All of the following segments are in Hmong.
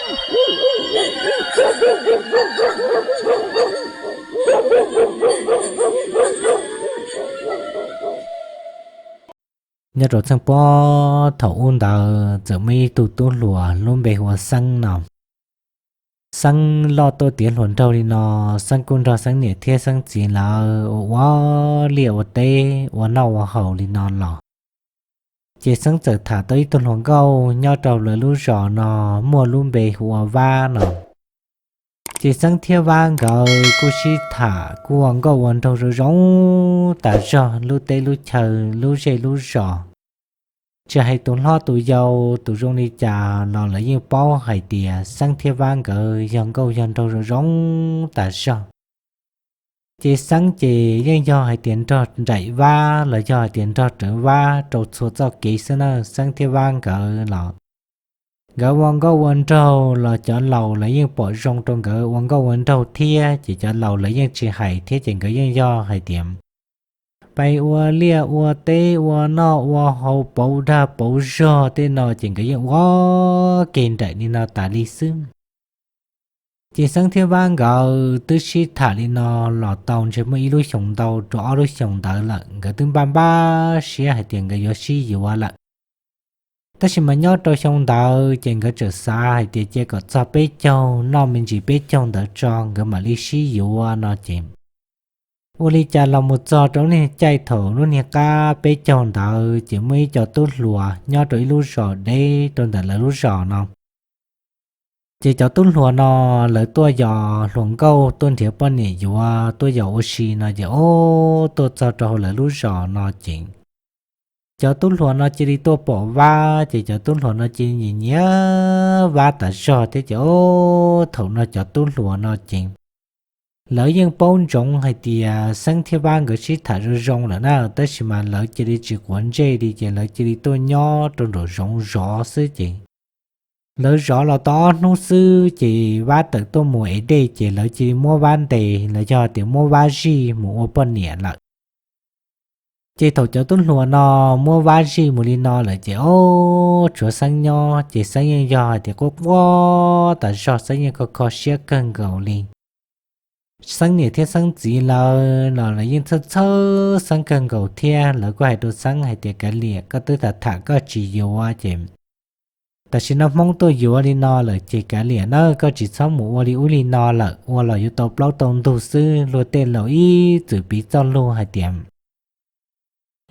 Nyob rau txheej pob thaum ub ntawd txawm muaj ib tug tub hluas lub npe hu ua Xeeb no. Xeeb loj tuaj tiav hluas nraug li no, Xeeb kuj nrog Xeeb niam thiab Xeeb txiv lawv ua ua liaj ua teb ua noj ua haus li no los. Ces Xeeb txawm tham tau ib tug hluas nkauj nyob rau lawv lub zos no muaj lub npe hu ua Vab no. Ces Xeeb thiab Vab nkawd kuj sib tham kuj ua nkauj ua nraug zoo zoo tas zog, lub teb lub chaw lub zej lub zos, tsis hais tus hlob tus yau tus zoo li cas los lawv yeej paub hais tias Xeeb thiab Vab nkawd yog nkauj yog nraug zoo zoo tas zog. Ces Xeeb ces yeej yog hais tias nrog nraim Vab los yog hais tias nrog rawv Vab rau txhua txoj kev xwb na. Xeeb thiab Vab nkawd los nkawd ua nkauj ua nraug los cov laus lawv yeej pom zoo rau nkawd ua nkauj ua nraug thiab, ces cov laus lawv yeej tsis hais thiab, ces nkawd yeej yog hais tias pais ua liaj ua teb ua noj ua haus pauv dag pauv zog tej no ces nkawd yeej ua ke nraim li no tas li xwb. Ces Xeeb thiab Vab nkawd twb sib tham li no los tau ntshe muaj ib lub xyoos ntau rau ob lub xyoos ntawd lawm, nkawd twb npaj npaj siab hais tias nkawd yuav sib yuav lawm. Tab sis mas nyob rau xyoo ntawd ces nkawd txawm xav hais tias cia kom txog peb caug, noj me ntsis peb caug ntawd tso nkawd mam li sib yuav no ces ua li cas los mus txog rau lub niag caij thaum lub niag qab peb caug ntawd ces muaj ib co tub hluas nyob rau ib lub zos deb rau ntawm lawv lub zos no. Ces cov tub hluas no lawv tuaj yos hluas nkauj tuaj nrhiav poj niam yuav, tuaj yos ua si no ces ob tuaj txog rau hauv lawv lub zos no ces cov tub hluas no cia li tuaj pom Vab, ces cov tub hluas no cia li nyiam nyiam Vab tas zog thiab ces ob thaum no cov tub hluas no ces lawv yeej paub ntsoov hais tias Xeeb thiab Vab nkawd sib tham zoo zoo lawm na, tab sis mas lawv cia li tsis quav ntsej li ces lawv cia li tuaj nyob rau nraum zoov zov xwb ces lawv zov los tau ob hnub xwb ces Vab tawm tuaj mus ev dej ces lawv cia li muab Vab ntes los yog tias muab Vab zij mus ua poj niam lawm. Ces thaum cov tub hluas no muab Vab zij mus li no lawm ces ob tshuav Xeeb nyob ces Xeeb yeej yog hais tias quaj quaj tas zog, Xeeb yeej kho kho siab kawg nkaus li. Xeeb niam thiab Xeeb txiv lawv los lawv yeej txhawj txhawj Xeeb kawg nkaus thiab, lawv kuj hais rau Xeeb hais tias kav liam, koj twb tham tham koj tsis yuav ces tam sim no Hmoob tuaj yuav li no lawm ces kav liam na, koj tsis txhob mus ua li ub li no lawm, ua los yuav tau plaub tau ntug xwb, luag tej laus ib txwm piv txoj lug hais tias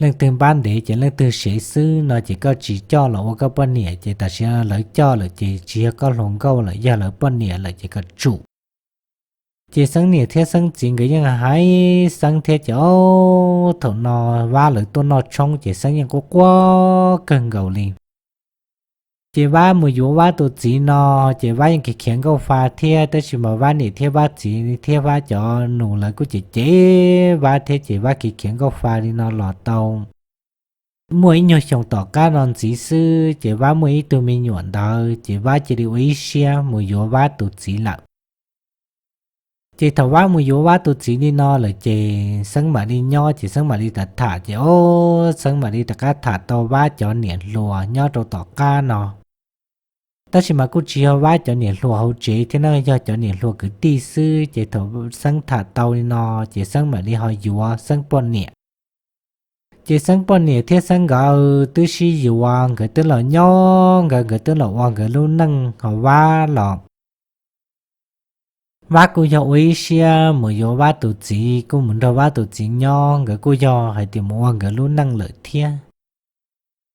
leej twg npab ntev ces leej twg sev xwb no ces koj tsis coj los ua koj poj niam ces tam sim no lawv coj lawm ces tsis yog koj hluas nkauj lawm, yog lawv poj niam lawm ces kom tsum. Ces Xeeb niam thiab Xeeb txiv nkawd yeej hais Xeeb thiab ces ob thaum no Vab lawv tuaj noj tshoob ces Xeeb yeej quaj quaj kawg nkaus li. Ces Vab mus yuav Vab tus txiv no ces Vab yeej khiav khiav nkauj fa thiab, tab sis mas Vab niam thiab Vab txiv thiab Vab cov nus lawv kuj cem cem Vab thiab ces Vab khiav khiav nkauj fa li no los tau muaj ib nyuag xyoo tom qab no ntxiv xwb ces Vab muaj ib tug me nyuam ntawd ces Vab cia li ua ib siab mus yuav Vab tus txiv lawm. Ces thaum Vab mus yuav Vab tus txiv li no lawm ces Xeeb mam li nyob ces Xeeb mam li tham tham ces ob Xeeb mam li rov qab tham tau Vab cov niam hluas nyob rau tom qab no. Tab sis mas kuj tsis yog Vab cov niam hluas hauv tsev thiab na, yog cov niam hluas kwv tij xwb ces thaum Xeeb tham tau li no ces Xeeb mam li ho yuav Xeeb poj niam. Ces Xeeb poj niam thiab Xeeb nkawd twb sib yuav, nkawd twb los nyob nkawd, nkawd twb los ua nkawd lub neej ho Vab los Vab kuj yog ua ib siab mus yuav Vab tus txiv, kuj mus nrog Vab tus txiv nyob, nkawd kuj yog hais tias mus ua nkawd lub neej lawm thiab.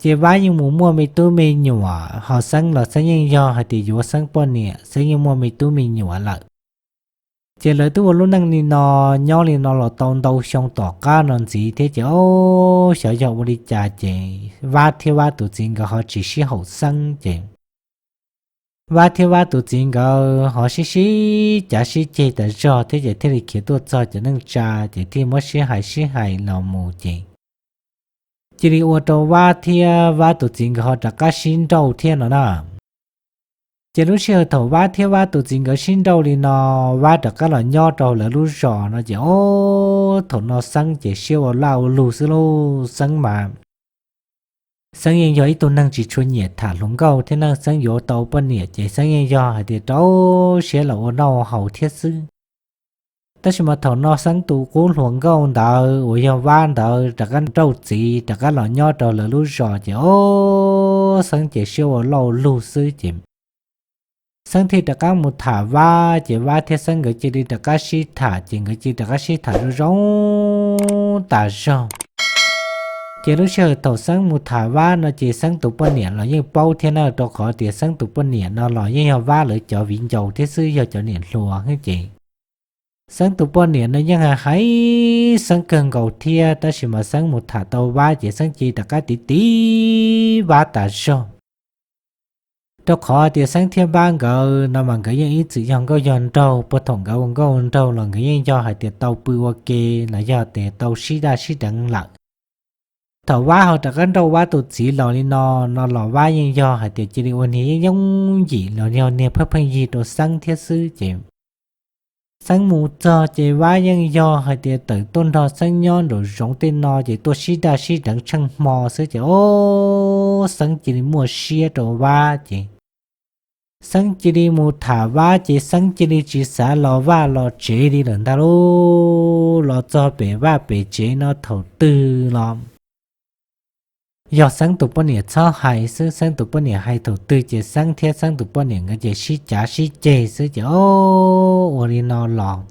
Ces Vab yeej mus muaj me tub me nyuam, ho Xeeb los Xeeb yeej yog hais tias yuav Xeeb poj niam, Xeeb yeej muaj me tub me nyuam lawm. Ces lawv twb ua lub neej li no, nyob li no los tau ntau xyoo tom qab no ntxiv thiab ces ob xyov yog ua li cas ces Vab thiab Vab tus txiv nkawd ho tsis sib haum xeeb ces Vab thiab Vab tus txiv nkawd ho sib sib cav sib ceg tas zog thiab ces thiaj li khiav tuaj txog cov neej tsa ces thiaj muab sib hais sib hais los mus ces cia li ua rau Vab thiab Vab tus txiv nkawd ho rov qab sib nrauj thiab no na. Ces lub sij hawm thaum Vab thiab Vab tus txiv nkawd sib nrauj li no, Vab rov qab los nyob rau lawv lub zos no ces ob thaum no Xeeb ces siab ua laj ua lug xwb lauj. Xeeb mas Xeeb yeej yog ib tug neeg tsis tshua nyiam tham hluas nkauj thiab na, Xeeb yuav tau poj niam ces Xeeb yeej yog hais tias rau siab los ua noj haus thiab xwb. Tab sis mas thaum no Xeeb tus qub hluas nkauj ntawd uas yog Vab ntawd rov qab nrauj txiv rov qab los nyob rau lawv lub zos ces ob Xeeb ces siab ua lauj lug xwb ces Xeeb thiaj rov qab mus tham Vab ces Vab thiab Xeeb nkawd cia li rov qab sib tham ces nkawd cia li rov qab sib tham zoo zoo tas zog. Ces lub sij hawm thaum Xeeb mus tham Vab no ces Xeeb tus poj niam los yeej paub thiab na, rau qhov tias Xeeb tus poj niam no los yeej yog Vab lawv cov viv ncaus thiab xwb, yog cov niam hluas ces Xeeb tus poj niam no yeej hais hais Xeeb kawg nkaus thiab, tab sis mas Xeeb mus tham tau Vab ces Xeeb cia li rov qab tiv tiv Vab tas zog. Rau qhov tias Xeeb thiab Vab nkawd no mas nkawd yeej ib txwm yog nkauj yog nraug, puag thaum nkawd ua nkauj ua nraug los nkawd yeej yog hais tias tau pw ua ke los yog tias tau sib daj sib deev lawm. Thaum Vab ho rov qab nrauj Vab tus txiv los li no, no los Vab yeej yog hais tias cia li ua niag yeeb yooj yim los yog niag pheej pheej yig rau Xeeb thiab xwb ces Xeeb mus txog ces Vab yeej yog hais tias tawm tuaj nrog Xeeb nyob nraum zoov tej no ces tuaj sib daj sib deev tsheej hmo xwb ces ob Xeeb cia li muaj siab rau Vab ces Xeeb cia li mus tham Vab ces Xeeb cia li tsis xav los vaj los tsev li lawm ntag lauj. Los txog pem vaj pem tsev no thaum twg los yog Xeeb tus poj niam txhob hais xwb, Xeeb tus poj niam hais thaum twg ces Xeeb thiab Xeeb tus poj niam nkawd ces sib cav sib ceg xwb ces ob ua li no los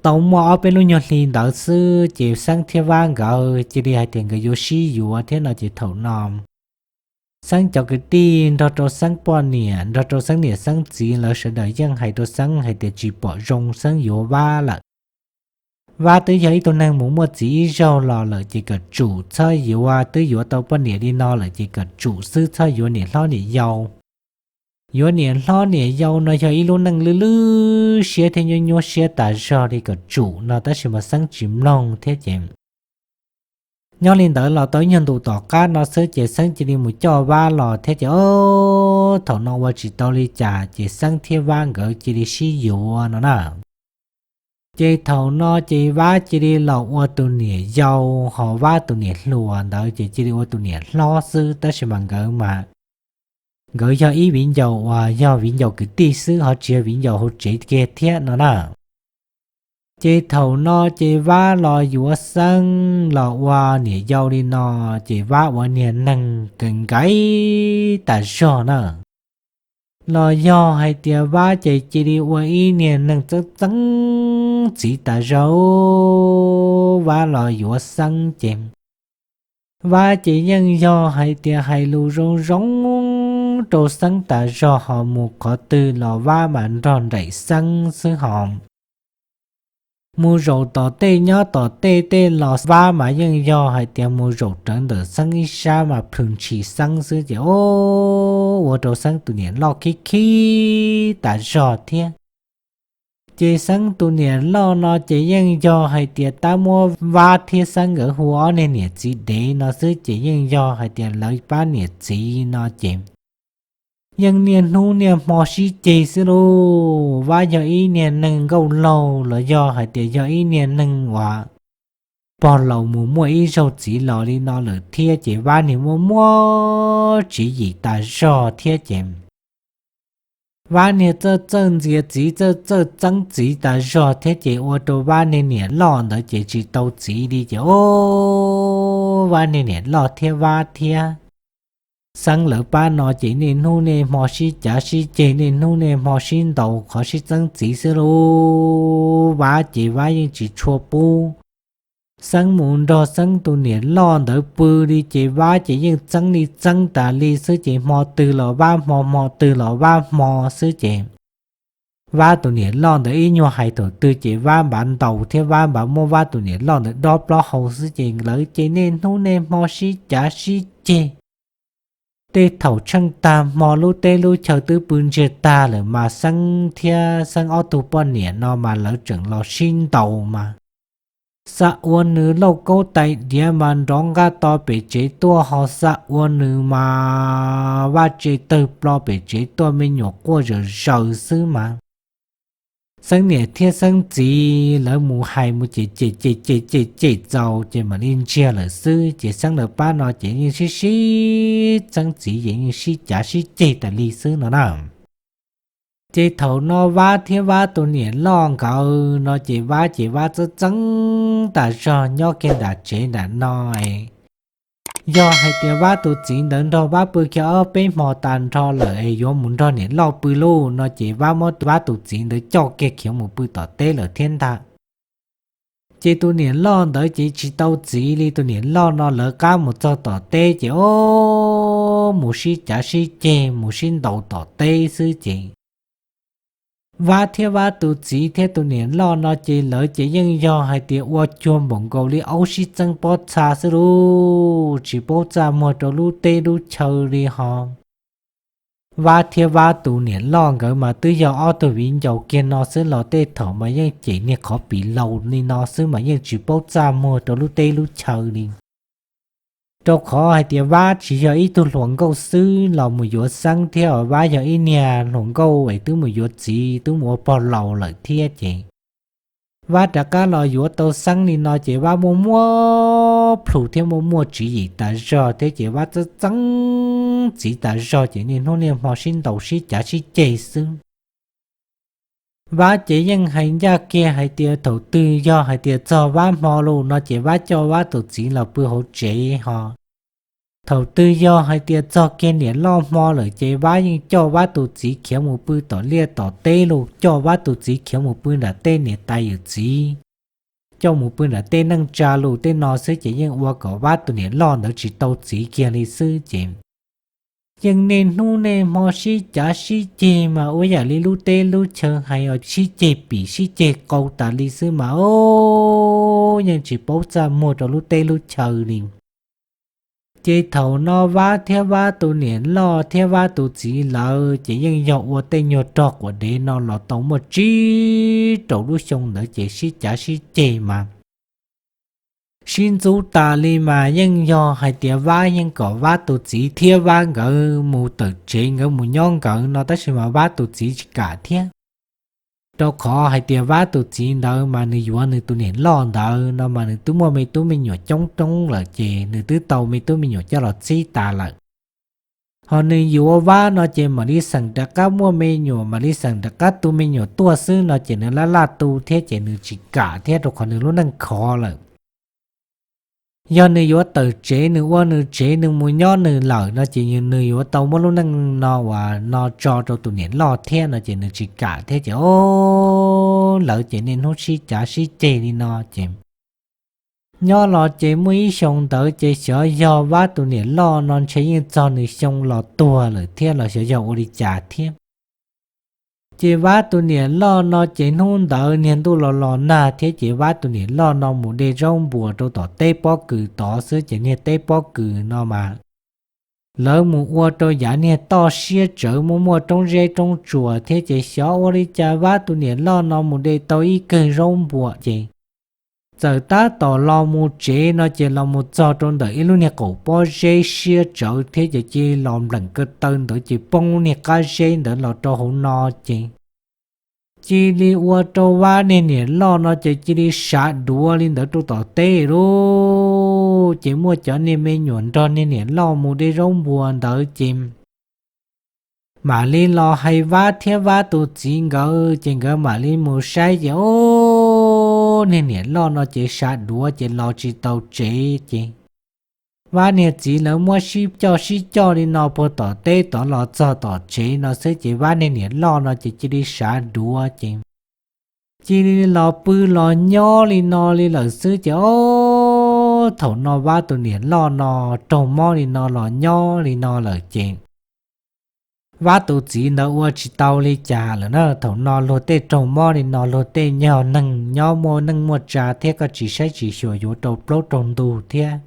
tau muaj ob peb lub nyuag hli ntawd xwb ces Xeeb thiab Vab nkawd cia li hais tias nkawd yuav sib yuav thiab no ces thaum no Xeeb cov kwv tij nrog rau Xeeb poj niam nrog rau Xeeb niam Xeeb txiv lawv sawv daws yeej hais rau Xeeb hais tias tsis pom zoo Xeeb yuav Vab lawm. Vab twb yog ib tug neeg mus muaj txiv ib zaug los lawm ces kom tsum txhob yuav, twb yuav tau poj niam li no lawm ces kom tsum xwb txhob yuav niam hlob niam yau. Yuav niam hlob niam yau no yog ib lub neej lwj lwj siab thiab nyuaj nyuaj siab tas zog li kom tsum no tab sis mas Xeeb tsis mloog thiab ces nyob li ntawd los tau ib nyuag ntus tom qab no xwb ces Xeeb cia li mus coj Vab los thiab ces ob thaum no ua tsis tau li cas ces Xeeb thiab Vab nkawd cia li sib yuav no na. Ces thaum no ces Vab cia li los ua tus niam yau, ho Vab tus niam hluas ntawd ces cia li ua tus niam hlob xwb tab sis mas nkawd mas nkawd yog ib viv ncaus uas yog viv ncaus kwv tij xwb ho tsis yog viv ncaus hauv tsev kiag thiab no na. Ces thaum no ces Vab los yuav Xeeb los ua niam yau li no, ces Vab ua niag neeg kawg nkaus tas zog na. Los yog hais tias Vab ces cia li ua ib niag neeg txeeb txeeb txiv tas zog. Vab los yuav Xeeb ces Vab ces yeej yog hais tias hais lus zoo zoo rau Xeeb tas zog, ho mus qhov twg los Vab mas nrog nraim Xeeb xwb ho mus zaum tom tej nyob tom tej tej los Vab mas yeej yog hais tias mus zaum rawv ntawm Xeeb ib sab mas plhws ntshis Xeeb xwb ces ua rau Xeeb tus niam loj khib khib tas zog thiab. Ces Xeeb tus niam loj no ces yeej yog hais tias tab muab Vab thiab Xeeb nkawd hu ob niag niam txiv dev no xwb ces yeej yog hais tias lawv pab niam txiv no ces yeej niaj hnub niaj hmo sib ceg xwb lauj. Vab yog ib niag neeg nkauj laug los yog hais tias yog ib niag neeg uas pog laus mus muaj ib zaug txiv los li no lawm thiab ces Vab niag muaj muaj tswv yim tas zog thiab ces Vab niag txawj txawj ntxias txiv txawj txawj txeeb txiv tas zog thiab ces ua rau Vab niag niam loj ntawd ces tsis tau txiv li ces o Vab niag niam loj thiab Vab thiab Xeeb lawv pab no ces niaj hnub niaj hmo sib cav sib ceg, niaj hnub niaj hmo sib ntaus qhov sib txeeb txiv xwb lauj. Vab ces Vab yeej tsis tshua pub Xeeb mus nrog Xeeb tus niam loj ntawd pw li ces Vab ces yeej txeeb li txeeb tas li xwb ces hmo twg los Vab hmo, hmo twg los Vab hmo xwb ces Vab tus niam loj ntawd ib nyuag hais thaum twg ces Vab npav ntaus thiab Vab npav muab Vab tus niam loj ntawd dob plaub hau xwb ces lawv ces niaj hnub niaj hmo sib cav sib ceg. Tej thaum tsheej tag hmo lub teb lub chaw twb pw ntsiag tag lawm mas Xeeb thiab Xeeb ob tug poj niam no mas lawv tseem los sib ntaus mas xa ua nws lauj kaub tais diav mas nrov nqaj to pem tsev tuaj ho xa ua nws mas vaj tse tawg plo pem tsev tuaj me nyuam quaj zaws zaws xwb mas Xeeb niam thiab Xeeb txiv lawv mus hais mus ces cem cem cem cem cem txaus ces mam li ntsiag lawm xwb. Ces Xeeb lawv pab no ces yeej sib sib, Xeeb txiv ces yeej sib cav sib ceg tas li xwb no na. Ces thaum no Vab thiab Vab tus niam loj nkawd no ces Vab ces Vab txeeb txeeb tas zog nyob kiag nram tsev nram no es yog hais tias Vab tus txiv ntawd nrog Vab pw kiag ob peb hmo tas nrho lawm es yuav mus nrog niam loj pw lauj no ces Vab muab Vab tus txiv ntawd coj kiag khiav mus pw tom teb lawm thiab ntag. Ces tus niam loj ntawd ces tsis tau txiv li, tus niam loj no lawv qab mus txog tom teb ces o, mus sib cav sib ceg mus sib ntaus tom teb xwb ces Vab thiab Vab tus txiv thiab tus niam loj no ces lawv ces yeej yog hais tias ua cuag npaum nkaus li aub sib txeeb pob txha xwb lauj, tsis paub txaj muag rau lub teb lub chaw li ho. Vab thiab Vab tus niam loj nkawd mas twb yog ob tug viv ncaus kiag no xwb los tej thaum mas yeej cem niag qhov pim laus li no xwb mas yeej tsis paub txaj muag rau lub teb lub chaw li. Rau qhov hais tias Vab tsis yog ib tug hluas nkauj xwb los mus yuav Xeeb thiab, Vab yog ib niag hluas nkauj es twb mus yuav txiv twb mus ua pog laus lawm thiab ces Vab rov qab los yuav tau Xeeb li no ces Vab muaj muaj plhus thiab muaj muaj tswv yim tas zog thiab ces Vab txeeb txeeb txiv tas zog ces niaj hnub niaj hmo sib ntaus sib cav sib ceg xwb. Vab ces yeej hais ncaj kiag hais tias thaum twg yog hais tias txog Vab hmo lawm no ces Vab coj Vab tus txiv los pw hauv tsev ho. Thaum twg yog hais tias txog kiag niam loj hmo lawm ces Vab yeej coj Vab tus txiv khiav mus pw tom liaj tom teb lawm, coj Vab tus txiv khiav mus pw nram tej niam tais yawm txiv, coj mus pw nram tej neej tsa lawm tej no xwb ces yeej ua kom Vab tus niam loj ntawd tsis tau txiv kiag li xwb ces yeej niaj hnub niaj hmo sib cav sib ceg mas ua yam li lub teb lub chaw hais os, sib ceg pim sib ceg qau tas li xwb mas o, yeej tsis paub txaj muag rau lub teb lub chaw li. Ces thaum no Vab thiab Vab tus niam loj thiab Vab tus txiv lawv ces yeej yog ua tej nyuag rog quas dev no los tau muaj tsib rau lub xyoo ntawd ces sib cav sib ceg mas sib ntxub tas li mas yeej yog hais tias Vab yeej kom Vab tus txiv thiab Vab nkawd mus tawm tsev nkawd mus nyob nkawd no tab sis mas Vab tus txiv tsis kam thiab. Rau qhov hais tias Vab tus txiv ntawd mas nws yuav nws tus niam loj ntawd no mas nws twb muaj me tub me nyuam coob coob lawm ces nws twb tau me tub me nyuam coj los txib tas lawm. Ho nws yuav Vab no ces mam li xeem rov qab muaj me nyuam, mam li xeem rov qab tu me nyuam tuaj xwb no ces nws laj laj tu thiab ces nws tsis kam thiab rau qhov nws lub neej khov lawm. Yog nws yuav tawm tsev nws ua nws tsev nws mus nyob nws lawm no ces nws yuav tau muab lub neej no uas no tso rau tus niam loj thiab no ces nws tsis kam thiab ces o, lawv ces niaj hnub sib cav sib ceg li no ces nyob los ces muaj ib xyoo ntawd ces xyov yog Vab tus niam loj no ntshe yeej txog nws xyoo los tuag lawm thiab los xyov yog ua li cas thiab. Ces Vab tus niam loj no ces hnub ntawd niag ntuj los los nag thiab ces Vab tus niam loj no mus de zaub npuas rau tom teb pob kws tod xwb ces niag teb pob kws no mas lawv mus ua rau yav niag toj siab tsawv muaj muaj roob zeb roob tsuas thiab ces xyov ua li cas Vab tus niam loj no mus de tau ib kawg zaub npuas ces txawm tab tom los mus tsev no ces los mus txog rau ntawm ib lub niag qaum pob zeb siab tsawv thiab ces cia li los npleem ko taw ntawd ces poob niag qab zeb ntawd los rau hauv no ces cia li ua rau Vab niag niam loj no ces cia li sav duav li ntawd rau tom teb lauj. Ces muaj cov niag me nyuam nrog niag niam loj mus de zaub npuas ntawd ces mam li los hais Vab thiab Vab tus txiv nkawd ces nkawd mam li mus saib ces o, niag niam loj no ces sav duav ces los tsis tau tsev ces Vab niag txiv lawv muab sib coj sib coj li no puag tom teb tod los txog tom tsev no xwb ces Vab niag niam loj no ces cia li sav duav ces cia li los pw los nyob li no li lawm xwb ces o, thaum no Vab tus niam loj no raug mob li no los nyob li no lawm ces Vab tus txiv ntawd ua tsis tau li cas lawm na. Thaum no luag tej raug mob li no luag tej yog neeg nyob muaj neej muaj tsa thiab koj tsis saib tsis xyuas yuav rau plaub rau ntug thiab.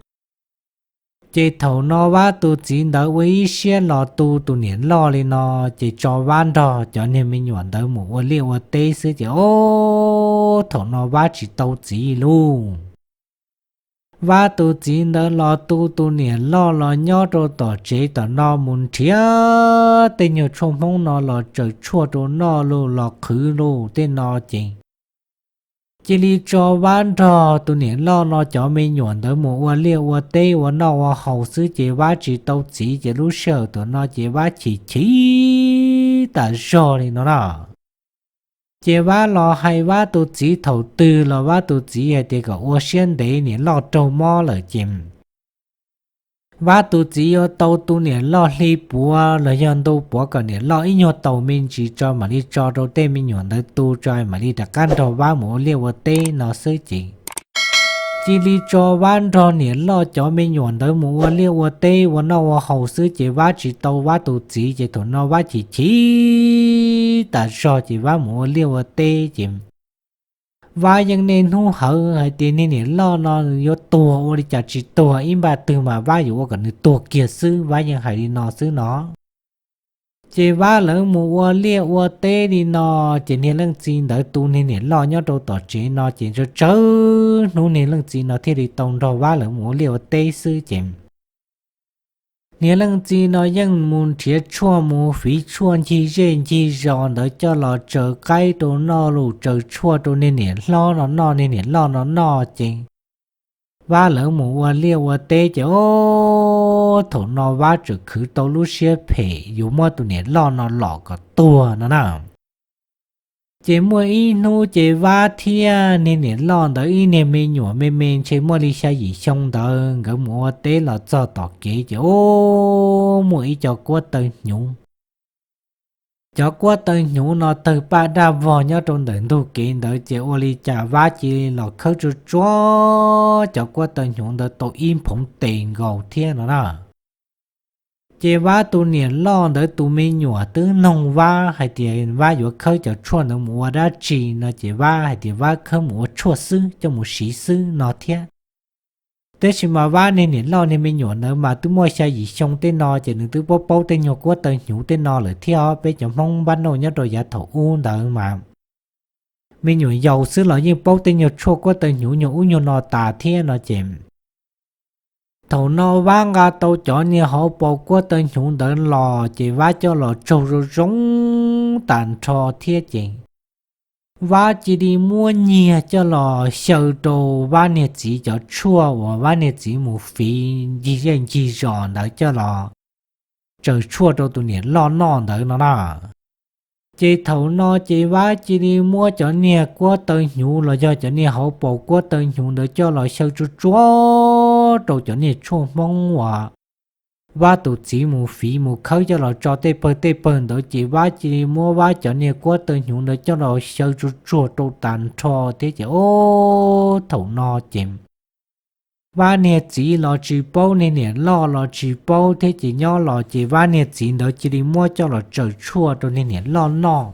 Ces thaum no Vab tus txiv ntawd ua ib siab los tu tus niam loj li no ces tso Vab nrog cov niag me nyuam ntawd mus ua liaj ua teb xwb ces o, thaum no Vab tsis tau txiv lauj. Vab tus txiv ntawd los tu tus niam loj los nyob rau tom tsev tom no mus nrhiav tej nyuag tshuaj hmoob no los tsaws tshuaj rau noj los qhwv los tej no ces cia li tso Vab nrog tus niam loj no cov me nyuam ntawd mus ua liaj ua teb ua noj ua haus xwb ces Vab tsis tau txiv ces lub sij hawm tom no ces Vab chim chim tas zog li no na. Ces Vab los hais Vab tus txiv thaum twg los Vab tus txiv hais tias kom ua siab ntev niam loj raug mob lawm ces Vab tus txiv yuav tau tu niam loj hli puav los yog ntu puav kom niam loj ib nyuag taus me ntsis tso mam li tso rau tej me nyuam ntawd tu tso mam li rov qab nrog Vab mus ua liaj ua teb no xwb ces cia li tso Vab nrog niam loj cov me nyuam ntawd mus ua liaj ua teb ua noj ua haus xwb ces Vab tsis tau Vab tus txiv ces thaum no Vab chim chim tas zog ces Vab mus ua liaj ua teb ces Vab yeej niaj hnub hawv hais tias niag niam loj no yuav tuag ua li cas tsis tuag ib npaj twg mas Vab yuav ua kom nws tuag kiag xwb, Vab yeej hais li no xwb no. Ces Vab lawv mus ua liaj ua teb li no, ces niag leej txiv ntawd tu niag niam loj nyob rau tom tsev no ces tsawg tsawg hnub niag leej txiv no thiaj li tau nrog Vab lawv mus ua liaj ua teb xwb ces niag leej txiv no yeej mus nrhiav tshuaj mus fiv tshuaj ncig zej ncig zos ntawd coj los tsaws qaib rau noj los tsaws tshuaj rau niag niam hlob no noj niag niam loj no noj ces Vab lawv mus ua liaj ua teb ces ob thaum no Vab tseem khwv tau lub siab phem yuav muab tus niam loj no lom kom tuag no na. Ces muaj ib hnub ces Vab thiab niag niam loj ntawd ib niag me nyuam me me ntshe muaj li xya yim xyoo ntawd nkawd mus ua teb los txog tom kev ces ob muaj ib co kuab taw hnyuv. Cov kuab taw hnyuv no tawg paj daj vog nyob rau ntawm ntug kev ntawd ces ua li cas Vab cia li los khawb tsuag tsuag cov kuab taw hnyuv ntawd tau ib nphoov tes nkaus thiab no na. Ces Vab tus niam loj ntawd tus me nyuam twb noog Vab hais tias Vab yuav khawb cov tshuaj ntawd mus ua dab tsi no ces Vab hais tias Vab khawb mus ua tshuaj xwb coj mus siv xwb no thiab. Tab sis mas Vab niag niam loj niag me nyuam ntawd mas twb muaj xya yim xyoo tej no ces nws twb paub paub tej nyuag kuab taw hnyuv tej no lawm thiab os, peb cov Hmoob npab nauj nyob rau yav thaum ub ntawd mas me nyuam yaus xwb los yeej paub tej nyuag tshuaj kuab taw hnyuv nyuag ub nyuag no tas thiab no ces thaum no Vab nqa tau cov niag hauv paus kuab taw hnyuv ntawd los ces Vab coj los tsaug zoo zoo tas nrho thiab ces Vab cia li muab nyiag coj los xyaw rau Vab niag txiv cov tshuaj uas Vab niag txiv mus fiv ncig zej ncig zos ntawd coj los tsaws tshuaj rau tus niam loj noj ntawd no na. Ces thaum no ces Vab cia li muab cov niag kuab taw hnyuv los yog cov niag hauv paus kuab taw hnyuv ntawd coj los xyaw tsuag tsuag rau cov niag tshuaj Hmoob uas Vab tus txiv mus fiv mus khawb coj los tso tej pawg tej pawg ntawd ces Vab cia li muab Vab cov niag kuab taw hnyuv ntawd coj los xyaw tsuag tsuag rau tas nrho thiab ces ob thaum no ces Vab niag txiv los tsis paub niag niam loj los tsis paub thiab ces nyob los ces Vab niag txiv ntawd cia li muab coj los tsaws tshuaj rau niag niam loj noj.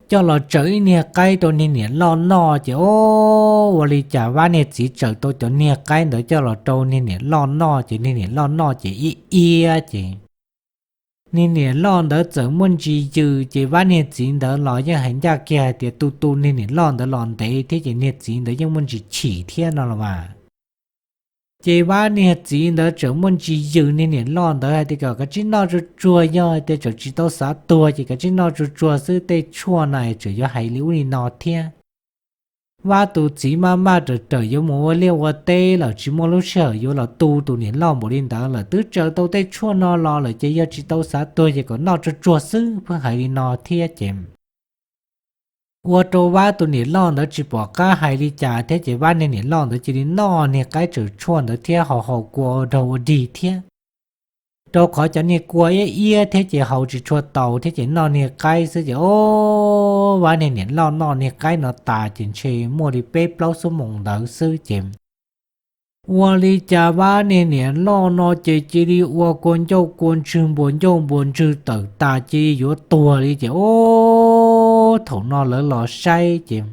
Coj los tsaws ib niag qaib rau niag niam loj noj ces ob ua li cas Vab niag txiv tsaws tau cov niag qaib ntawd coj los rau niag niam loj noj ces niag niam loj noj ces ib iab ces niag niam loj ntawd txawm muaj ntsis yws ces Vab niag txiv ntawd los yeej hais ncaj kiag hais tias tu tu niag niam loj ntawd los ntev thiab ces niag txiv ntawd yeej muaj ntsis chim thiab no los mas. Ces Vab niag txiv ntawd txawm muaj ntsis yws niag niam loj ntawd hais tias kom kav tsij noj tsuag tsuag, yog hais tias txawm tsis tau xav tuag ces kav tsij noj tsuag tsuag xwb, tej tshuaj na tseem yuav hais li ub li no thiab. Vab tus txiv maj maj rawm rawm yuav mus ua liaj ua teb lawm tsis muaj lub sij hawm yuav los tu tus niam loj npaum li ntawd lawm, twb tsaws tau tej tshuaj no los lawm ces yog tsis tau xav tuag ces kom noj tsuag tsuag xwb, pheej hais li no thiab ces ua rau Vab tus niam loj ntawd tsis pom qab hais li cas thiab ces Vab niag niam loj ntawd cia li noj niag qaib tsaws tshuaj ntawd thiab haus haus kua ua dog ua dig thiab. Rau qhov cov niag kua iab iab thiab ces haus tsis tshua taus thiab ces noj niag qaib xwb ces ob Vab niag niam loj noj niag qaib no tas ces ntshe muaj li peb plaub xuab moos ntawd xwb ces ua li cas Vab niag niam loj no ces cia li ua kua ncauj kua ntswg npuas ncauj npuas ntswg tawm tas cia li yuav tuag li ces ob thaum no lawv los saib ces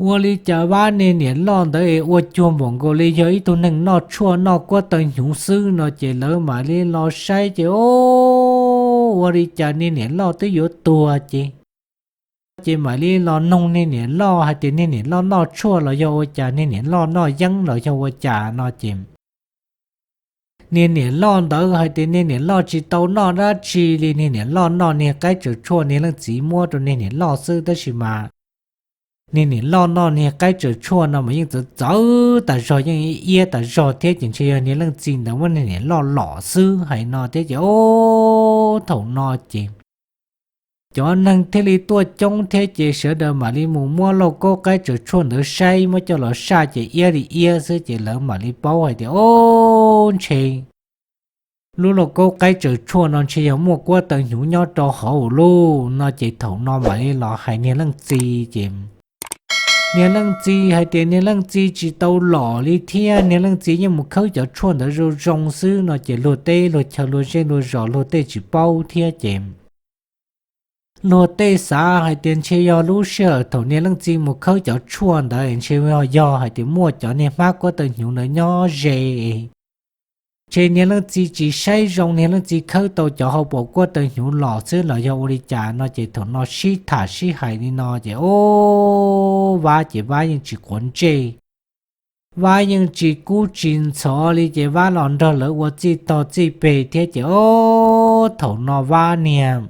ua li cas Vab niag niam loj ntawd es ua cuag npaum nkaus li yog ib tug neeg noj tshuaj noj kuab taw hnyuv xwb no ces lawv mam li los saib ces ob ua li cas niag niam loj twb yuav tuag ces ces mam li los noog niag niam loj hais tias niag niam loj noj tshuaj los yog ua cas, niag niam loj noj yeeb los yog ua cas no ces niag niam loj ntawd hais tias niag niam loj tsis tau noj dab tsi li, niag niam loj noj niag qaib tsaws tshuaj niag leej txiv muab rau niag niam loj xwb, tab sis mas niag niam loj noj niag qaib tsaws tshuaj no mas yeej txawv txawv tas zog, yeej iab tas zog thiab ces ntshe yog niag leej txiv ntawd muab niag niam loj lom xwb hais no thiab ces o, thaum no ces cov neeg thiaj li tuaj coob thiab ces sawv daws mam li mus muab lauj kaub qaib tsaws tshuaj ntawd saib, muab coj los saj ces iab li iab xwb ces lawv mam li paub hais tias o, ntshe lub lauj kaub qaib tsaws tshuaj no ntshe yog muaj kuab taw hnyuv nyob rau hauv lauj no ces thaum no mam li los hais niag leej txiv ces niag leej txiv hais tias niag leej txiv tsis tau lom li thiab, niag leej txiv yeej mus khawb cov tshuaj ntawd zoo zoo xwb no ces luag teb luag chaw luag zej luag zos luag tej tsis paub thiab ces luag tej xav hais tias ntshe yog lub sij hawm thaum niag leej txiv mus khawb cov tshuaj ntawd ntshe yog hais tias muaj cov niag hmab kuab taw hnyuv ntawd nyob ze, ntshe niag leej txiv tsis saib zoo, niag leej txiv khawb tau cov hauv paus kuab taw hnyuv los xwb los yog ua li cas no ces thaum no sib tham sib hais li no ces o, Vab ces Vab yeej tsis quav ntsej. Vab yeej tsis kub tsis ntxhov li ces Vab los nrog lawv ua txij tog txij peg thiab ces o, thaum no Vab niag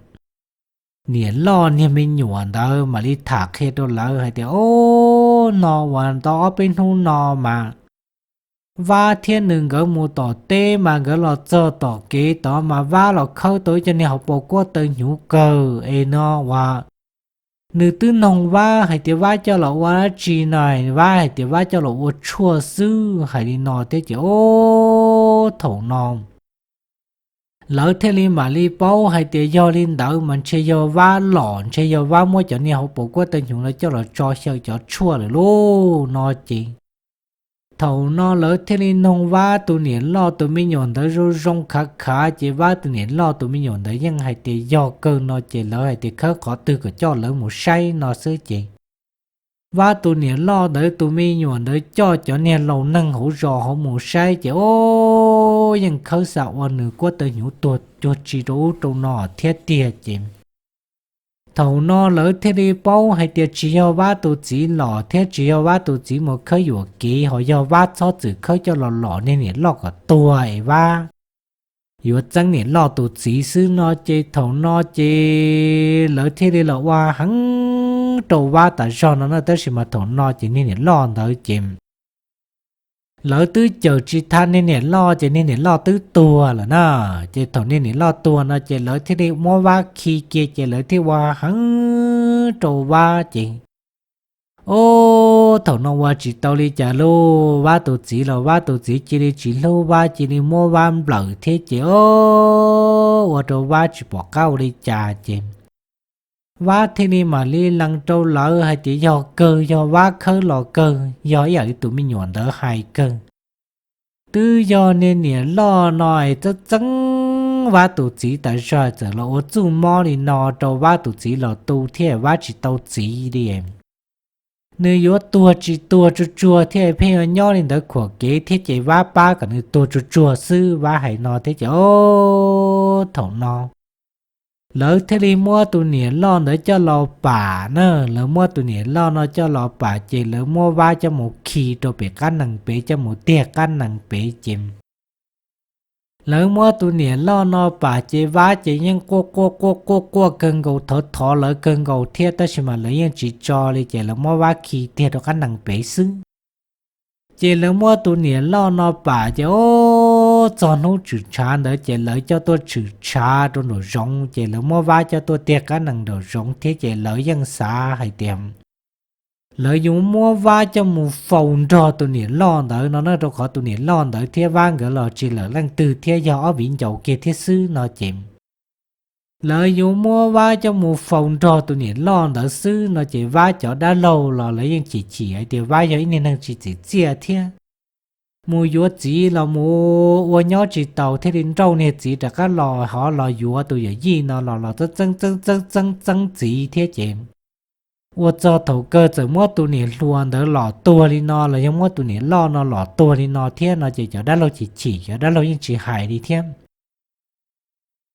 niam loj niag me nyuam ntawd mam li tham qhia rau lawv hais tias o, no uas tau ob peb hnub no mas Vab thiab nws nkawd mus tom teb mas nkawd los txog tom kev tod mas Vab los khawb tau ib co niag hauv paus kuab taw hnyuv kawg es no uas nws twb noog Vab hais tias Vab coj los ua dab tsi no, Vab hais tias Vab coj los ua tshuaj xwb hais li no thiab ces o, thaum no lawv thiaj li mam li paub hais tias yog li ntawd mas ntshe yog Vab lom, ntshe yog Vab muab cov niag hauv paus kuab taw hnyuv ntawd coj los tso xyaw cov tshuaj lawm lauj no ces thaum no lawv thiaj li noog Vab tus niam loj tus me nyuam ntawd zoo zoo khav khav ces Vab tus niam loj tus me nyuam ntawd yeej hais tias yog kawg no ces lawv hais tias khawb qhov twg kom coj lawv mus saib no xwb ces Vab tus niam loj ntawd tus me nyuam ntawd coj cov niag laus neeg hauv zos hauv mus saib ces o, yeej khawb xa ua nws kuab taw hnyuv tuag cuag tsi rau ub rau no thiab tiag ces thaum no lawv thiaj li paub hais tias tsis yog Vab tus txiv lom thiab tsis yog Vab tus txiv mus khawb yuam kev, ho yog Vab txhob txwm khawb coj los lom niag niam loj kom tuag es Vab yuav txeeb niam loj tus txiv xwb no ces thaum no ces lawv thiaj li los ua heev rau Vab tas zog no na, tab sis mas thaum no ces niag niam loj ntawd ces lawv twb cawm tsis tau niag niam loj ces niag niam loj twb tuag lawm na. Ces thaum niag niam loj tuag no ces lawv thiaj li muab Vab khi kiag ces lawv thiaj ua heev rau Vab ces o, thaum no ua tsis tau li cas lauj, Vab tus txiv los Vab tus txiv cia li tsis hlub Vab, cia li muab Vab nplawm thiab ces o, ua rau Vab tsis pom qab ua li cas ces Vab thiaj li mam li lees rau lawv hais tias yog kawg, yog Vab khawb los kawg, yog ib yam li tus me nyuam ntawd hais kawg. Twb yog niag niam loj no es txeeb txeeb Vab tus txiv tas zog txawm los ua txuj mob li no rau Vab tus txiv los tu thiab Vab tsis tau txiv li. Nws yuav tuag tsis tuag tsuag tsuag thiab pheej yuav nyob li ntawd khuam kev thiab ces Vab pab kom nws tuag tsuag tsuag xwb, Vab hais no thiab ces o, thaum no lawv thiaj li muab tus niam loj ntawd coj los pam na, lawv muab tus niam loj no coj los pam ces lawv muab Vab coj mus khi rau pem qab nees pem, coj mus tiag qab nees pem ces lawv muab tus niam loj no pam ces Vab ces yeej quaj quaj quaj quaj quaj kawg nkaus, thov thov lawv kawg nkaus thiab, tab sis mas lawv yeej tsis tso li ces lawv muab Vab khi tiag rau qab nees pem xwb. Ces lawv muab tus niam loj no pam ces o, txog hnub tshwm tshav ntawd ces lawv coj tuaj tshwm tshav rau nraum zoov ces lawv muab Vab coj tuaj tiag qab nees nraum zoov thiab ces lawv yeej xav hais tias lawv yuav muab Vab coj mus faus nrog tus niam loj ntawd no na, rau qhov tus niam loj ntawd thiab Vab nkawd los tsis lawm leej twg thiab, yog ob viv ncaus kiag thiab xwb no ces lawv yuav muab Vab coj mus faus nrog tus niam loj ntawd xwb no ces Vab cov dab laug los lawv yeej chim chim hais tias Vab yog ib niag neeg tsis txim txiaj thiab, mus yuav txiv los mus ua nyob tsis taus thiaj li nrauj niag txiv rov qab los, ho los yuav tus yawm yij no los los txeeb txeeb txeeb txeeb txiv thiab ces ua txog thaum kawg txawm muab tus niam hluas ntawd los tuag li no los yog muab tus niam loj no los tuag li no thiab no ces cov dab laug chim chim, cov dab laug yeej tsis hais li thiab.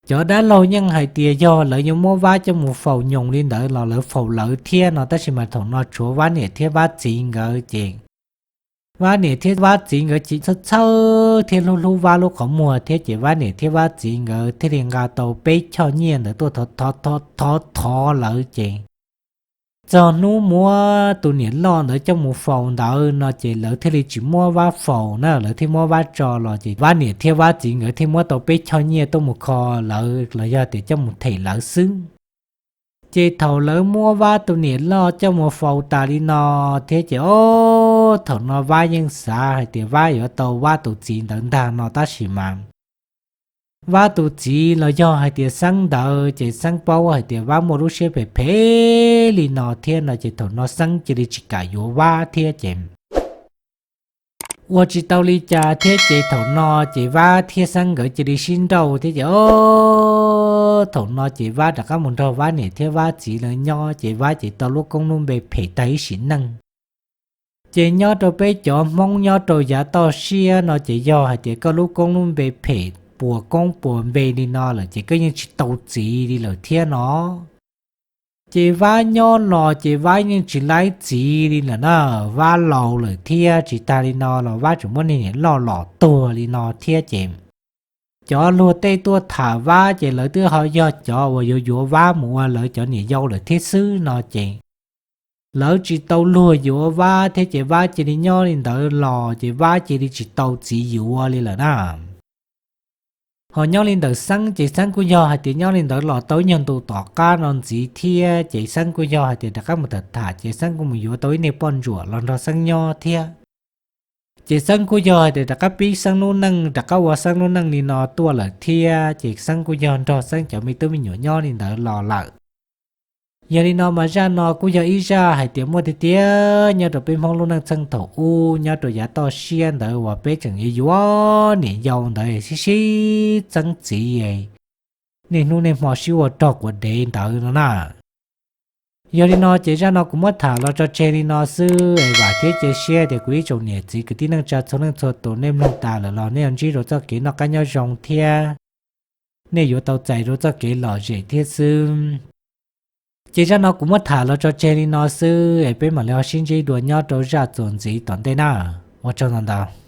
Cov dab laug yeej hais tias yog lawv yuav muab Vab coj mus faus nyoos li ntawd los lawv faus lawv thiab no, tab sis mas thaum no tshuav Vab niam thiab Vab txiv nkawd ces Vab niam thiab Vab txiv nkawd ces txhawj txhawj thiab hlub hlub Vab lub qhov muag thiab ces Vab niam thiab Vab txiv nkawd thiaj li nqa tau peb choj nyiaj ntawd tuaj thov thov thov thov lawv ces txog hnub muab tus niam loj ntawd coj mus faus ntawd no ces lawv thiaj li tsis muab Vab faus na, lawv thiaj muab Vab tso los ces Vab niam thiab Vab txiv nkawd thiaj muab tau peb choj nyiaj tuaj mus kho lawv los yog tias coj mus them lawv xwb. Ces thaum lawv muab Vab tus niam loj coj mus faus tas li no thiab ces ob thaum no Vab yeej xav hais tias Vab yuav tau Vab tus txiv ntawd ntag no tab sis mas Vab tus txiv los yog hais tias Xeeb ntawd ces Xeeb paub hais tias Vab muaj lub siab phem phem li no thiab no ces thaum no Xeeb cia li tsis kam yuav Vab thiab ces ua tsis tau li cas thiab ces thaum no ces Vab thiab Xeeb nkawd cia li sib nrauj thiab ces ob thaum no ces Vab rov qab mus nrog Vab niam thiab Vab txiv lawv nyob ces Vab ces tau lub koob lub npe phem tag ib sim neej. Ces nyob rau peb cov Hmoob nyob rau yav toj siab no ces yog hais tias koj lub koob lub npe phem puas koob puas npe li no lawm ces koj yeej tsis tau txiv li lawm thiab no. Ces Vab nyob los ces Vab yeej tsis laib txiv li lawm na, Vab laus lawm thiab tsis tag li no los Vab tseem muab niag niam loj los tuag li no thiab ces cov luag tej tuaj tham Vab ces lawv twb ho yog cov uas yuav yuav Vab mus ua lawv cov niam yau lawm thiab xwb no ces lawv tsis tau luag yuav Vab thiab ces Vab cia li nyob li ntawd los ces Vab cia li tsis tau txiv yuav li lawm na. Ho nyob li ntawm Xeeb ces Xeeb kuj yog hais tias nyob li ntawd los tau ib nyuag ntu tom qab no ntxiv thiab ces Xeeb kuj yog hais tias rov qab mus tham tham ces Xeeb kuj mus yuav tau ib niag poj ntsuam los nrog Xeeb nyob thiab. Ces Xeeb kuj yog hais tias rov qab pib Xeeb lub neej, rov qab ua Xeeb lub neej li no tuaj lawm thiab ces Xeeb kuj yog nrog Xeeb cov me tub me nyuam nyob li ntawd los lawm. Yog li no mas zaj no kuj yog ib zaj hais tias muaj tiag tiag nyob rau peb Hmoob lub neej txheej thaum ub nyob rau yav toj siab ntawd uas peb tseem yuav yuav niam yau ntawd sib sib txeeb txiv, niaj hnub niaj hmo sib ua rog quas dev ntawd no na. Yog li no ces zaj no kuv muab tham los tso tseg li no xwb es vam thiab cia siab tias kuv ib tsoom niam txiv kwv tij neej tsa txhua leej txhua tus nej mloog tas lawm los nej yuav ntsib rau txoj kev noj qab nyob zoo thiab nej yuav tau txais rau txoj kev lom zem thiab xwb. Ces zaj no kuv muab tham los tso tseg li no xwb es peb mam li ho sib ntsib dua nyob rau zaj txuas ntxiv tom ntej na. Ua tsaug ntau ntau.